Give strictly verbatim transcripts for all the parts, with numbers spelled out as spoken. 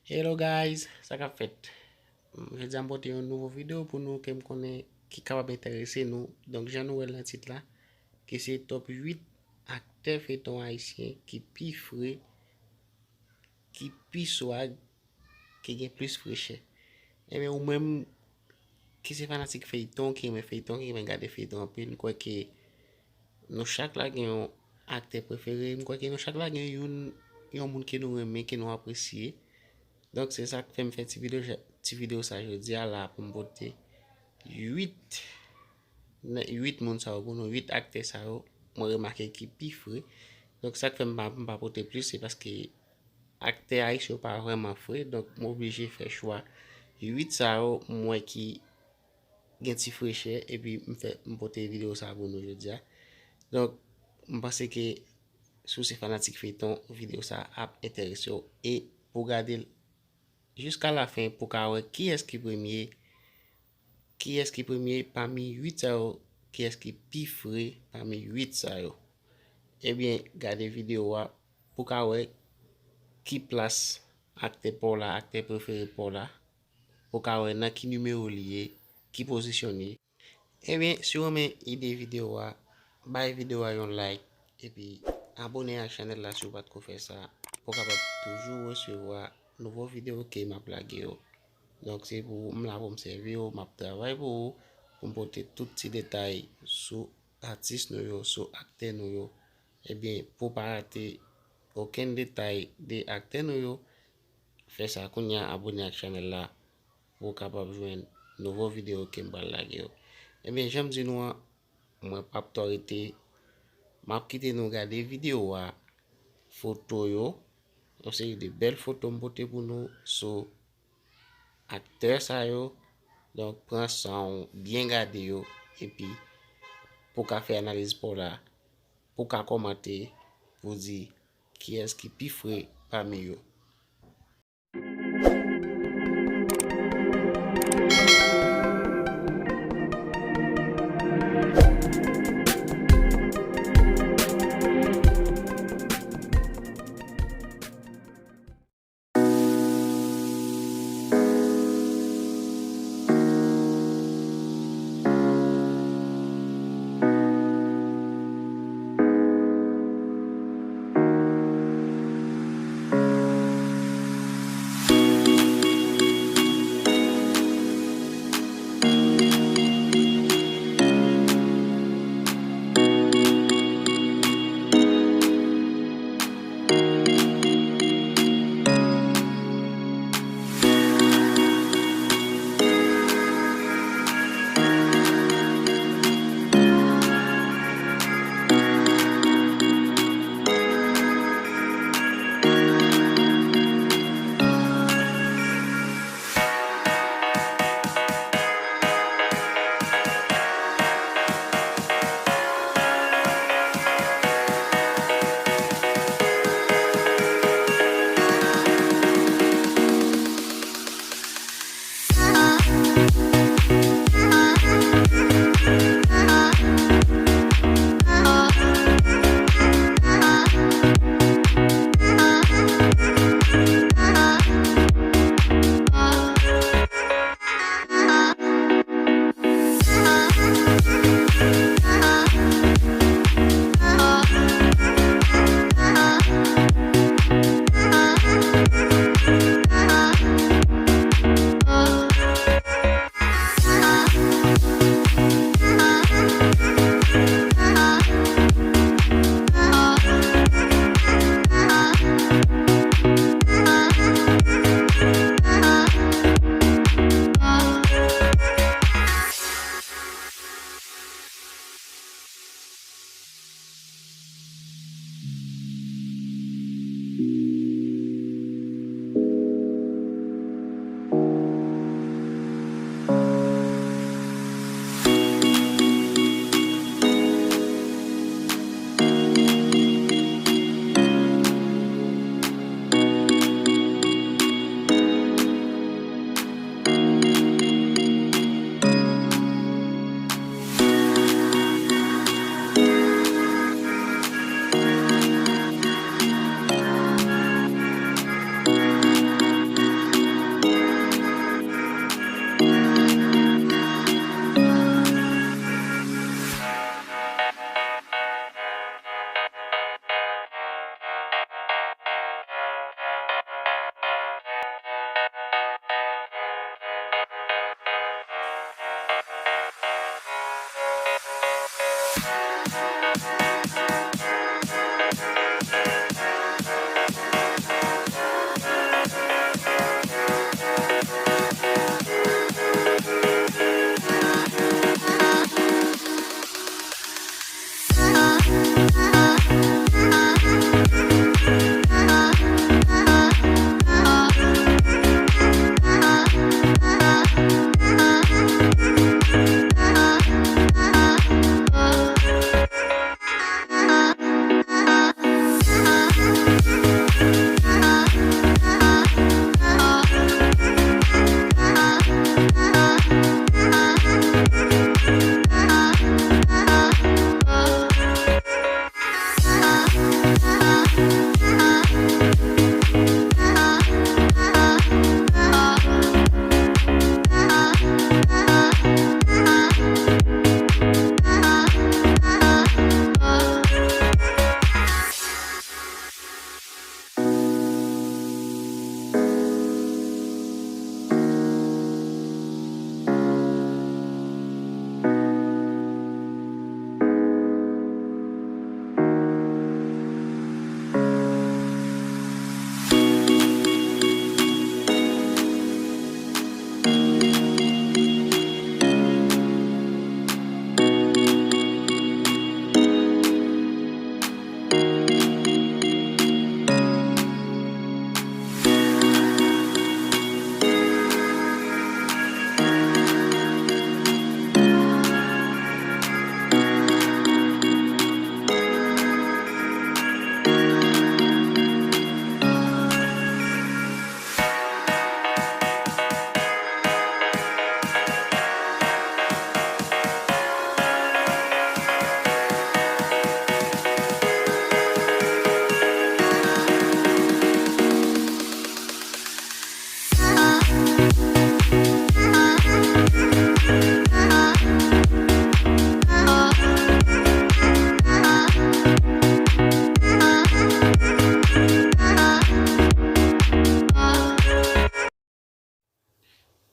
Hello guys, sa k ap fèt? Jodi a m pote yon nouvo videyo pou nou ke m konnen ki kapab enterese nou. Donk jan nou wè l nan tit la, ki se top uit aktè feyton ayisyen ki pi fre, ki pi swag, ki gen plis frechè. Ebyen ou menm ki se fanatik feyton, ki renmen feyton, ki renmen gade feyton anpil, m kwè ke nou chak la gen yon aktè prefere. M kwè ke nou chak la gen youn, yon moun ke nou renmen, ke nou apresye. Donk se sa k fè m fè ti videyo, ti videyo sa jodi a la pou m pote uit, uit moun sa yo pou nou, uit aktè sa yo mwen remake ki pi fre. Donk sa k fè m pa, m pa pote plis, se paske aktè ayisyen yo pa vrèman fre, donk m oblije fè chwa uit sa yo m wè ki gen ti frechè, epi m fè, m pote videyo sa pou nou jodi a. Donk m panse ke si w se fanatik feyton, videyo sa ap enterese w. E pou gade l jiska lafen pou ka wè kiyès ki premye, kiyès ki premye pami uit sa yo, kiyès ki pi fre pami uit sa yo. Ebyen gade videyo a pou ka wè ki plas aktè pa w la, aktè prefere pa w la, pou ka wè nan ki nimewo li ye, ki pozisyon li ye. Ebyen si w renmen ide videyo a, bay videyo a yon like, epi abone ak chanèl la si w pa t ko fè sa, pou w kapab toujou resevwa nouvo videyo ke m ap lage yo. Donk se pou m la pou m sèvi w, m ap travay pou ou, pou m pote tout ti detay sou atis nou yo, sou aktè nou yo. Ebyen pou w pa rate okenn detay de aktè nou yo, fè sa kounye a, abone ak chanèl la pou w kapab jwenn nouvo videyo ke m pral lage yo. Ebyen jan m di nou an, mwen p ap twò rete, m ap kite nou gade videyo a, foto yo, yon seri de bèl foto m pote pou nou sou aktè sa yo. Donk pran san w, byen gade yo, epi pou w ka fè analiz pa w la, pou w ka kòmante pou di kiyès ki pi fre pami yo.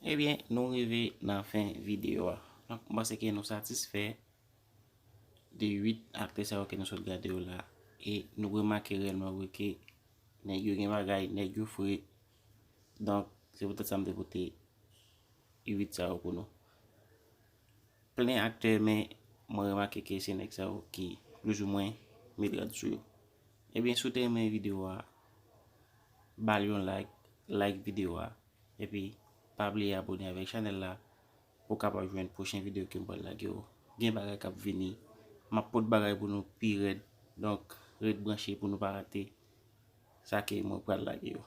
Ebyen, nou rive nan fen videyo a. Donk, m panse ke nou satisfè de uit aktè sa yo ke nou sot gade yo la. E nou remake reyèlman vre ke nèg yo gen bagay, nèg yo fre. Donk, se poutèt sa m te pote uit sa yo pou nou. Plen aktè, men mwen remake ke se nèg sa yo ki plizoumwen met rad sou yo. Ebyen, si w te renmen videyo a, ba l yon like, like videyo a. Epi, pa bliye abòne avèk chanèl la pou w kapab jwenn pwochen videyo ke m pral lage yo. Gen bagay k ap vini. M ap pot bagay pou nou pi rèd. Donk, ret branche pou nou pa rate sa ke mwen pral lage yo.